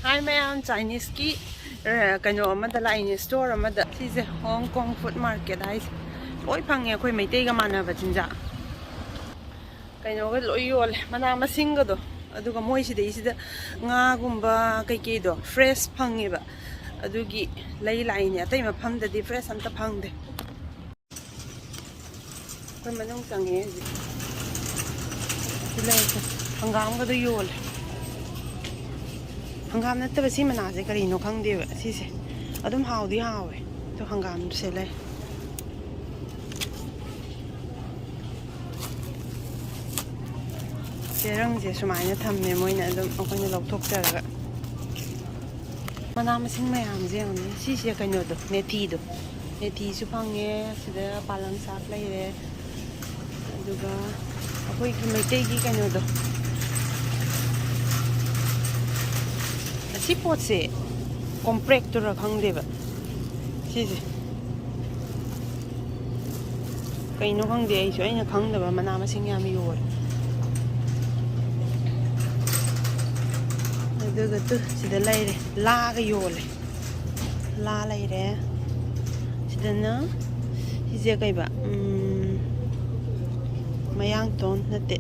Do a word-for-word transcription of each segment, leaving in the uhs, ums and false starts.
ꯍꯥꯏ ꯃꯌꯥꯝ, ꯆꯥꯏꯅꯤꯁꯀꯤ, ꯑ, ꯀꯩꯅꯣ ꯑꯃꯗ ꯂꯥꯛꯏꯅꯦ, ꯁ꯭ꯇꯣꯔ ꯑꯃꯗ꯫ ꯁꯤꯁꯦ ꯍꯣꯡ ꯀꯣꯡ ꯐꯨꯗ ꯃꯥꯔꯀꯦꯠ ꯍꯥꯏꯁꯦ꯫ ꯂꯣꯏ ꯐꯪꯉꯦ ꯑꯩꯈꯣꯏ ꯃꯩꯇꯩꯒ ꯃꯥꯟꯅꯕ ꯆꯤꯟꯖꯥꯛ꯫ ꯀꯩꯅꯣꯒ ꯂꯣꯏ ꯌꯣꯜꯂꯦ, ꯃꯅꯥ ꯃꯁꯤꯡꯒꯗꯣ꯫ ꯑꯗꯨꯒ ꯃꯣꯏ ꯁꯤꯗꯩꯁꯤꯗ ꯉꯥꯒꯨꯝꯕ ꯀꯩꯀꯩꯗꯣ ꯐ꯭ꯔꯦꯁ ꯐꯪꯉꯦꯕ꯫ ꯑꯗꯨꯒꯤ ꯂꯩ ꯂꯥꯛꯏꯅꯦ꯫ ꯑꯇꯩ ꯃꯐꯝꯗꯗꯤ ꯐ꯭ꯔꯦꯁ ꯑꯝꯇ ꯐꯪꯗꯦ꯫ ꯑꯩꯈꯣꯏ ꯃꯅꯨꯡ ꯆꯪꯉꯦ ꯍꯧꯖꯤꯛ꯫ ꯁꯤ ꯂꯩꯔꯛꯁꯦ꯫ ꯍꯪꯒꯥꯝꯒꯗꯣ ꯌꯣꯜꯂꯦ꯫ ꯍꯪꯒꯥꯝ ꯅꯠꯇꯕ ꯁꯤ ꯃꯅꯥꯁꯦ ꯀꯔꯤꯅꯣ ꯈꯪꯗꯦꯕ ꯁꯤꯁꯦ꯫ ꯑꯗꯨꯝ ꯍꯥꯎꯗꯤ ꯍꯥꯎꯋꯦ꯫ ꯑꯗꯣ ꯍꯪꯒꯥꯝꯁꯦ ꯂꯩ꯫ ꯆꯦꯔꯪꯁꯦ ꯁꯨꯃꯥꯏꯅ ꯊꯝꯃꯦ ꯃꯣꯏꯅ ꯑꯗꯨꯝ ꯑꯩꯈꯣꯏꯅ ꯂꯧꯊꯣꯛꯆꯔꯒ꯫ ꯃꯅꯥ ꯃꯁꯤꯡ ꯃꯌꯥꯝꯁꯦ ꯌꯦꯡꯉꯨꯅꯦ꯫ ꯁꯤꯁꯦ ꯀꯩꯅꯣꯗꯣ, ꯃꯦꯊꯤꯗꯣ꯫ ꯃꯦꯊꯤꯁꯨ ꯐꯪꯉꯦ꯫ ꯁꯤꯗ ꯄꯥꯂꯪ ꯁꯥꯛ ꯂꯩꯔꯦ꯫ ꯑꯗꯨꯒ ꯑꯩꯈꯣꯏꯒꯤ ꯃꯩꯇꯩꯒꯤ ꯀꯩꯅꯣꯗꯣ, ꯑꯁꯤ ꯄꯣꯠꯁꯦ ꯀꯣꯝꯄ꯭ꯔꯦꯛꯇꯨꯔ ꯈꯪꯗꯦꯕ ꯁꯤꯁꯦ꯫ ꯀꯩꯅꯣ ꯈꯪꯗꯦ ꯑꯩꯁꯨ, ꯑꯩꯅ ꯈꯪꯗꯕ ꯃꯅꯥ ꯃꯁꯤꯡ ꯌꯥꯝ ꯌꯣꯜꯂꯦ꯫ ꯑꯗꯨꯒ ꯇꯨ ꯁꯤꯗ ꯂꯩꯔꯦ, ꯂꯥꯒ ꯌꯣꯜꯂꯦ꯫ ꯂꯥ ꯂꯩꯔꯦ꯫ ꯁꯤꯗꯅ ꯁꯤꯁꯦ ꯀꯩꯕ, ꯎꯝ, ꯃꯌꯥꯡꯇꯣꯟ ꯅꯠꯇꯦ,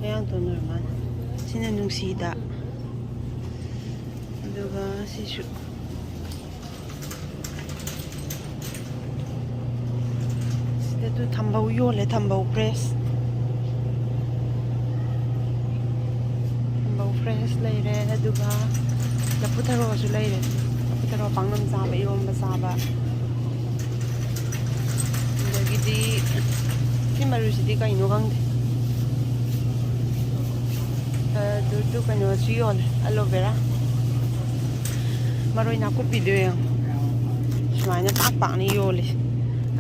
ꯃꯌꯥꯡꯇꯣꯟ ꯑꯣꯏꯔ ꯃꯥꯜꯂꯦ꯫ ꯁꯤꯅ ꯅꯨꯡꯁꯤꯗꯥꯛ꯫ ꯑꯗꯨꯒ ꯁꯤꯁꯨ꯫ ꯁꯤꯗ ꯇꯨ ꯊꯝꯕꯧ ꯌꯣꯜꯂꯦ, ꯊꯝꯕꯧ ꯐ꯭ꯔꯦꯁ꯫ ꯊꯝꯕꯧ ꯐ꯭ꯔꯦꯁ ꯂꯩꯔꯦ, ꯑꯗꯨꯒ ꯂꯐꯨ ꯊꯔꯣꯁꯨ ꯂꯩꯔꯦ꯫ ꯂꯐꯨ ꯊꯔꯣ ꯄꯥꯛꯅꯝ ꯆꯥꯕ, ꯏꯔꯣꯝꯕ ꯆꯥꯕ꯫ ꯑꯗꯒꯤꯗꯤ ꯁꯤ ꯃꯔꯨꯁꯤꯗꯤ ꯀꯩꯅꯣ ꯈꯪꯗꯦ꯫ ꯑꯗꯨ, ꯑꯗꯨ ꯀꯩꯅꯣꯁꯨ ꯌꯣꯜꯂꯦ, ꯑꯦꯂꯣ ꯚꯦꯔꯥ꯫ ꯃꯔꯣꯏ ꯅꯥꯀꯨꯞꯄꯤꯗꯣ ꯌꯦꯡꯉꯣ꯫ ꯁꯨꯃꯥꯏꯅ ꯄꯥꯛ ꯄꯥꯛꯅ ꯌꯣꯜꯂꯤꯁꯦ꯫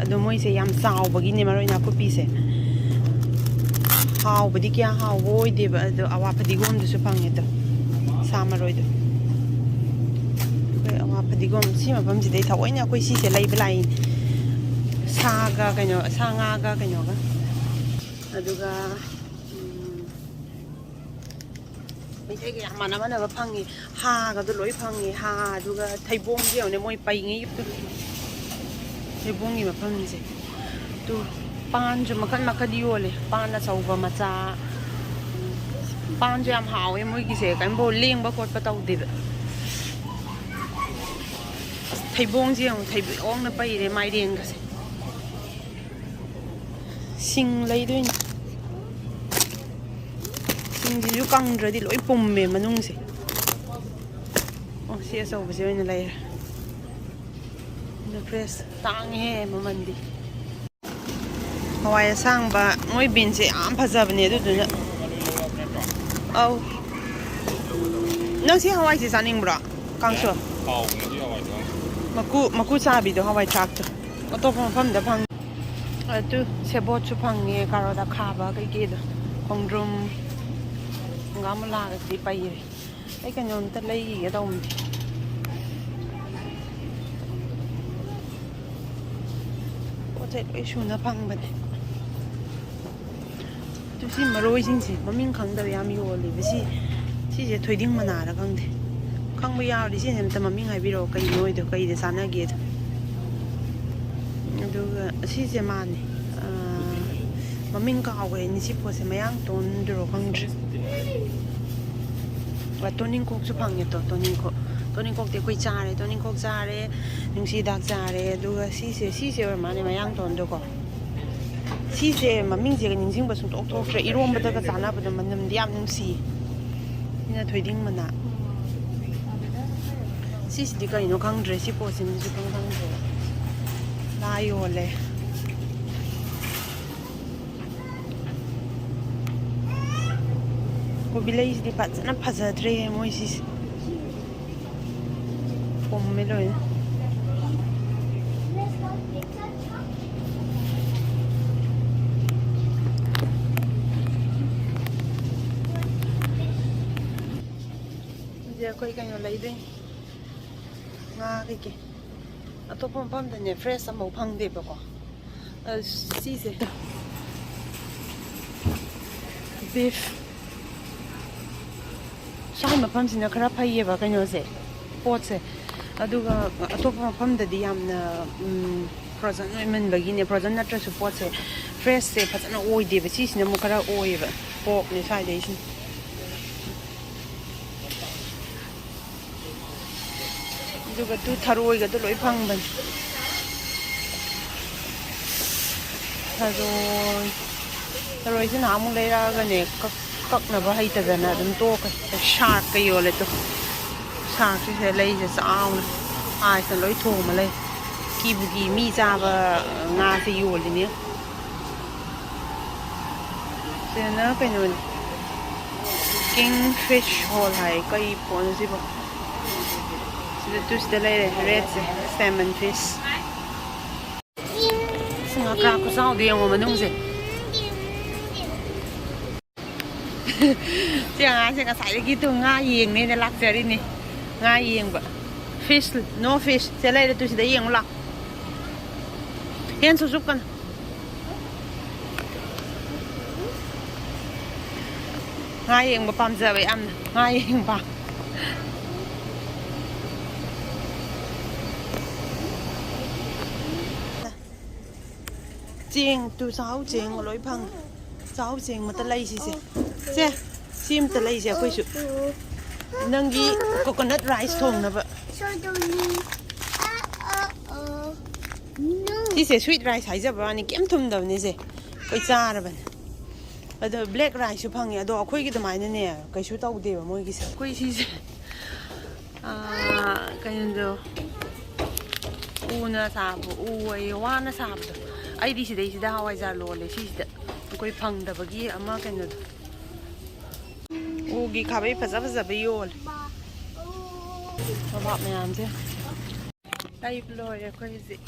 ꯑꯗꯣ ꯃꯣꯏꯁꯦ ꯌꯥꯝ ꯆꯥꯎꯕꯒꯤꯅꯦ ꯃꯔꯣꯏ ꯅꯥꯀꯨꯞꯄꯤꯁꯦ꯫ ꯍꯥꯎꯕꯗꯤ ꯀꯌꯥ ꯍꯥꯎꯕ ꯑꯣꯏꯗꯦꯕ꯫ ꯑꯗꯣ ꯑꯋꯥ ꯐꯗꯤꯒꯣꯝꯗꯨꯁꯨ ꯐꯪꯉꯦ꯫ ꯑꯗꯣ ꯁꯥ ꯃꯔꯣꯏꯗꯣ꯫ ꯑꯩꯈꯣꯏ ꯑꯋꯥ ꯐꯗꯤꯒꯣꯝ ꯁꯤ ꯃꯐꯝꯁꯤꯗꯩ ꯊꯑꯣꯏꯅ ꯑꯩꯈꯣꯏ ꯁꯤꯁꯦ ꯂꯩꯕ ꯂꯥꯛꯏꯅꯦ꯫ ꯁꯥꯒ ꯀꯩꯅꯣ, ꯁꯥ ꯉꯥꯒ ꯀꯩꯅꯣꯒ꯫ ꯑꯗꯨꯒ, ꯎꯝ, ꯃꯩꯇꯩꯒ ꯌꯥꯝ ꯃꯥꯟꯅ ꯃꯥꯟꯅꯕ ꯐꯪꯉꯦ꯫ ꯍꯥꯒꯗꯣ ꯂꯣꯏ ꯐꯪꯉꯦ꯫ ꯍꯥ, ꯑꯗꯨꯒ ꯊꯩꯕꯣꯡꯁꯦ ꯌꯦꯡꯉꯨꯅꯦ, ꯃꯣꯏ ꯄꯩꯉꯩ꯫ ꯊꯩꯕꯣꯡꯒꯤ ꯃꯐꯝꯁꯦ꯫ ꯇꯨ, ꯄꯥꯟꯁꯨ ꯃꯈꯜ ꯃꯈꯜ ꯌꯣꯜꯂꯦ꯫ ꯄꯥꯟ ꯑꯆꯧꯕ, ꯃꯆꯥ꯫ ꯄꯥꯟꯁꯨ ꯌꯥꯝ ꯍꯥꯎꯋꯦ ꯃꯣꯏꯒꯤꯁꯦ, ꯀꯔꯤꯝꯐꯥꯎ ꯂꯦꯡꯕ ꯈꯣꯠꯄ ꯇꯧꯗꯦꯕ꯫ ꯑꯁ, ꯊꯩꯕꯣꯡꯁꯦ ꯌꯦꯡꯉꯨ, ꯊꯩꯕꯣꯡꯅ ꯄꯩꯔꯦ ꯃꯥꯏꯔꯦꯟꯒꯁꯦ꯫ ꯁꯤꯡ ꯂꯩꯗꯣꯏꯅꯤ꯫ ꯁꯤꯡꯁꯤꯁꯨ ꯀꯪꯗ꯭ꯔꯗꯤ ꯂꯣꯏ ꯄꯨꯝꯃꯦ ꯃꯅꯨꯡꯁꯦ꯫ ꯑꯣ, ꯁꯤ ꯑꯆꯧꯕꯁꯦ ꯑꯣꯏꯅ ꯂꯩꯔꯦ꯫ ꯑꯗꯨ ꯐ꯭ꯔꯦꯁ ꯇꯥꯡꯉꯦꯍꯦ ꯃꯃꯜꯗꯤ꯫ ꯍꯋꯥꯏ ꯑꯁꯥꯡꯕ, ꯃꯣꯏ ꯕꯤꯟꯁꯁꯦ ꯌꯥꯝ ꯐꯖꯕꯅꯦ ꯑꯗꯨꯗꯨꯅ꯫ ꯑꯧ꯫ ꯅꯪ ꯁꯤ ꯍꯋꯥꯏꯁꯦ ꯆꯥꯅꯤꯡꯕ꯭ꯔꯣ? ꯀꯥꯡꯁꯣꯏ꯫ ꯍꯥꯎꯕꯅꯦ ꯁꯤ ꯍꯋꯥꯏꯗꯣ꯫ ꯃꯀꯨ, ꯃꯀꯨ ꯆꯥꯕꯤꯗꯣ, ꯍꯋꯥꯏ ꯊ꯭ꯔꯥꯛꯇꯣ꯫ ꯑꯇꯣꯞꯄ ꯃꯐꯝꯗ ꯐꯪ-, ꯑꯗꯨ ꯁꯦꯕꯣꯠꯁꯨ ꯐꯪꯉꯦ, ꯀꯥꯔꯣꯠ ꯑꯈꯥꯕ ꯀꯩꯀꯩꯗꯣ, ꯈꯣꯡꯗ꯭ꯔꯨꯝ, ꯍꯪꯒꯥꯝ ꯃꯨꯂꯥꯒꯁꯤꯗꯤ ꯄꯩꯔꯦ꯫ ꯑꯩ ꯀꯩꯅꯣꯝꯇ ꯂꯩꯈꯤꯒꯦ ꯇꯧꯕꯅꯦ꯫ ꯄꯣꯠ ꯆꯩ ꯂꯣꯏ ꯁꯨꯅ ꯐꯪꯕꯅꯦ꯫ ꯑꯗꯨ ꯁꯤ ꯃꯔꯣꯏꯁꯤꯡꯁꯦ ꯃꯃꯤꯡ ꯈꯪꯗꯕ ꯌꯥꯝ ꯌꯣꯜꯂꯦꯕ꯫ ꯁꯤ, ꯁꯤꯁꯦ ꯊꯣꯏꯗꯤꯡ ꯃꯅꯥꯔ ꯈꯪꯗꯦ꯫ ꯈꯪꯕ ꯌꯥꯎꯔꯗꯤ ꯁꯤꯁꯦ ꯑꯝꯇ ꯃꯃꯤꯡ ꯍꯥꯏꯕꯤꯔꯛꯑꯣ, ꯀꯩꯅꯣ ꯑꯣꯏꯗꯣ, ꯀꯩꯗ ꯆꯥꯟꯅꯒꯦꯗꯣ꯫ ꯑꯗꯨꯒ ꯑꯁꯤꯁꯦ ꯃꯥꯅꯦ꯫ ꯑꯥ, ꯃꯃꯤꯡ ꯀꯥꯎꯈ꯭ꯔꯦꯅꯦ ꯁꯤ ꯄꯣꯠꯁꯦ, ꯃꯌꯥꯡ ꯇꯣꯟꯗꯨꯔꯣ ꯈꯪꯗ꯭ꯔꯦ꯫ ꯑ, ꯇꯣꯅꯤꯡꯈꯣꯛꯁꯨ ꯐꯪꯉꯦ ꯇꯣ, ꯇꯣꯅꯤꯡꯈꯣꯛ꯫ ꯇꯣꯅꯤꯡꯈꯣꯛꯇꯤ ꯑꯩꯈꯣꯏ ꯆꯥꯔꯦ, ꯇꯣꯅꯤꯡꯈꯣꯛ ꯆꯥꯔꯦ, ꯅꯨꯡꯁꯤ ꯍꯤꯗꯥꯛ ꯆꯥꯔꯦ, ꯑꯗꯨꯒ ꯁꯤꯁꯦ, ꯁꯤꯁꯦ ꯑꯣꯏꯔ ꯃꯥꯜꯂꯦ ꯃꯌꯥꯡ ꯇꯣꯟꯗꯣꯀꯣ꯫ ꯁꯤꯁꯦ ꯃꯃꯤꯡꯁꯦ ꯅꯤꯡꯁꯤꯡꯕ ꯁꯨꯡꯊꯣꯛ ꯊꯣꯛꯇ꯭ꯔꯦ꯫ ꯏꯔꯣꯝꯕꯗꯒ ꯆꯥꯅꯕꯗꯣ, ꯃꯅꯝꯗꯤ ꯌꯥꯝ ꯅꯨꯡꯁꯤ꯫ ꯁꯤꯅ ꯊꯣꯏꯗꯤꯡ ꯃꯅꯥ꯫ ꯁꯤꯁꯤꯗꯤ ꯀꯩꯅꯣ ꯈꯪꯗ꯭ꯔꯦ꯫ ꯁꯤ ꯄꯣꯠꯁꯤꯃꯗꯤ ꯁꯨꯈꯪ ꯈꯪꯗ꯭ꯔꯦ꯫ ꯂꯥ ꯌꯣꯜꯂꯦ꯫ ꯀꯣꯕꯤ ꯂꯩꯁꯤꯗꯤ ꯐꯖꯅ ꯐꯖꯗ꯭ꯔꯦ ꯃꯣꯏꯁꯤꯁꯦ꯫ ꯄꯨꯝꯃꯦ ꯂꯣꯏꯅ꯫ ꯍꯧꯖꯤꯛ ꯑꯩꯈꯣꯏ ꯀꯩꯅꯣ ꯂꯩꯗꯣꯏꯅꯤ꯫ ꯉꯥ ꯀꯩꯀꯩ꯫ ꯑꯇꯣꯞꯄ ꯃꯐꯝꯗꯅꯦ ꯐ꯭ꯔꯦꯁ ꯑꯃꯐꯥꯎ ꯐꯪꯗꯦꯕꯀꯣ꯫ ꯑ, ꯁꯤꯁꯦ꯫ ꯕꯤꯐ꯫ ꯁ꯭ꯋꯥꯏ ꯃꯐꯝꯁꯤꯅ ꯈꯔ ꯐꯩꯌꯦꯕ ꯀꯩꯅꯣꯁꯦ, ꯄꯣꯠꯁꯦ꯫ ꯑꯗꯨꯒ ꯑꯇꯣꯞꯄ ꯃꯐꯝꯗꯗꯤ ꯌꯥꯝꯅ ꯐ꯭ꯔꯣꯖꯟ ꯑꯣꯏꯃꯟꯕꯒꯤꯅꯦ, ꯐ꯭ꯔꯣꯖꯟ ꯅꯠꯇ꯭ꯔꯁꯨ ꯄꯣꯠꯁꯦ ꯐ꯭ꯔꯦꯁꯁꯦ ꯐꯖꯅ ꯑꯣꯏꯗꯦꯕ꯫ ꯁꯤꯁꯤꯅ ꯑꯃꯨꯛ ꯈꯔ ꯑꯣꯏꯌꯦꯕ, ꯄꯣꯔꯛꯅꯦ ꯁ꯭ꯋꯥꯏꯗꯩꯁꯤꯅ꯫ ꯑꯗꯨꯒ ꯇꯨ ꯊꯔꯣꯏꯒꯗꯣ ꯂꯣꯏ ꯐꯪꯕꯅꯤ꯫ ꯊꯔꯣꯏ, ꯊꯔꯣꯏꯁꯦ ꯅꯍꯥꯟꯃꯨꯛ ꯂꯩꯔꯛꯑꯒꯅꯦ, ꯀꯛ-, ꯀꯛꯅꯕ ꯍꯩꯇꯗꯅ ꯑꯗꯨꯝ ꯇꯣꯛꯈ꯭ꯔꯦ꯫ ꯁꯥꯔꯛꯀ ꯌꯣꯜꯂꯦ ꯇꯨ꯫ ꯁꯥꯔꯛꯁꯤꯁꯦ ꯂꯩꯁꯦ ꯆꯥꯎꯅ, ꯑꯥꯏꯁꯅ ꯂꯣꯏ ꯊꯣꯡꯕ ꯂꯩ꯫ ꯀꯤꯕꯨ ꯀꯤ, ꯃꯤ ꯆꯥꯕ ꯉꯥꯁꯦ ꯌꯣꯜꯂꯤꯅꯦ꯫ ꯁꯤꯗꯅ ꯀꯩꯅꯣꯅꯤ, ꯀꯤꯡ ꯐꯤꯁ ꯍꯣꯜ ꯍꯥꯏ꯫ ꯀꯩ ꯄꯣꯠꯅꯣ ꯁꯤꯕꯣ? ꯁꯤꯗ, ꯇꯨ ꯁꯤꯗ ꯂꯩꯔꯦ, ꯔꯦꯠꯁꯦ, ꯁꯦꯃꯟ ꯐꯤꯁ꯫ ꯉꯀ꯭ꯔꯥ ꯈꯨꯆꯥꯎꯗꯣ ꯌꯦꯡꯉꯣ ꯃꯅꯨꯡꯁꯦ꯫ ꯁꯤ ꯑꯉꯥꯡꯁꯦ ꯉꯁꯥꯏꯗꯒꯤ ꯇꯨ ꯉꯥ ꯌꯦꯡꯅꯦꯅ ꯂꯥꯛꯆꯔꯤꯅꯤ꯫ ꯉꯥ ꯌꯦꯡꯕ꯫ ꯐꯤꯁ, ꯅꯣ ꯐꯤꯁ꯫ ꯁꯦ ꯂꯩꯔꯦ, ꯇꯨ ꯁꯤꯗ ꯌꯦꯡꯉꯨ ꯂꯥꯎ꯫ ꯍꯦꯟ ꯁꯨꯆꯨꯞꯀꯅꯨ꯫ ꯉꯥ ꯌꯦꯡꯕ ꯄꯥꯝꯖꯕ ꯌꯥꯝꯅ꯫ ꯉꯥ ꯌꯦꯡꯕ꯫ ꯆꯦꯡ ꯇꯨ ꯆꯥꯛꯍꯥꯎ ꯆꯦꯡ ꯂꯣꯏ ꯐꯪꯉꯦ꯫ ꯆꯥꯛꯍꯥꯎ ꯆꯦꯡ ꯑꯃꯇ ꯂꯩꯁꯤꯁꯦ꯫ ꯁꯦ, ꯁꯤ ꯑꯃꯇ ꯂꯩꯁꯦ ꯑꯩꯈꯣꯏꯁꯨ꯫ ꯅꯪꯒꯤ ꯀꯣꯀꯣꯅꯠ ꯔꯥꯏꯁ ꯊꯣꯡꯅꯕ꯫ ꯁꯤꯁꯦ ꯁ꯭ꯋꯤꯠ ꯔꯥꯏꯁ ꯍꯥꯏꯖꯕ ꯋꯥꯅꯤ, ꯀꯩꯝ ꯊꯨꯝꯗꯕꯅꯤ ꯁꯦ꯫ ꯑꯩꯈꯣꯏ ꯆꯥꯔꯕꯅꯦ꯫ ꯑꯗꯣ ꯕ꯭ꯂꯦꯛ ꯔꯥꯏꯁꯁꯨ ꯐꯪꯉꯦ꯫ ꯑꯗꯣ ꯑꯩꯈꯣꯏꯒꯤ ꯑꯗꯨꯃꯥꯏꯅꯅꯦ ꯀꯩꯁꯨ ꯇꯧꯗꯦꯕ ꯃꯣꯏꯒꯤꯁꯦ꯫ ꯑꯩꯈꯣꯏ ꯁꯤꯁꯦ, ꯑꯥ, ꯀꯩꯅꯣꯗꯣ, ꯎꯅ ꯁꯥꯕ, ꯎ ꯑꯌꯦ, ꯋꯥꯅ ꯁꯥꯕꯗꯣ꯫ ꯑꯩꯗꯤ ꯁꯤꯗꯩꯁꯤꯗ ꯍꯋꯥꯏꯖꯥꯔ ꯂꯣꯜꯂꯦ, ꯁꯤꯁꯤꯗ꯫ ꯑꯩꯈꯣꯏ ꯐꯪꯗꯕꯒꯤ ꯑꯃ ꯀꯩꯅꯣꯗꯣ꯫ ꯎꯒꯤ ꯈꯥꯕꯩ ꯐꯖ ꯐꯖꯕ ꯌꯣꯜꯂꯦ꯫ ꯅꯣꯕꯥꯞ ꯃꯌꯥꯝꯁꯦ꯫ ꯂꯩꯕ ꯂꯣꯏꯔꯦ ꯑꯩꯈꯣꯏ ꯍꯧꯖꯤꯛ꯫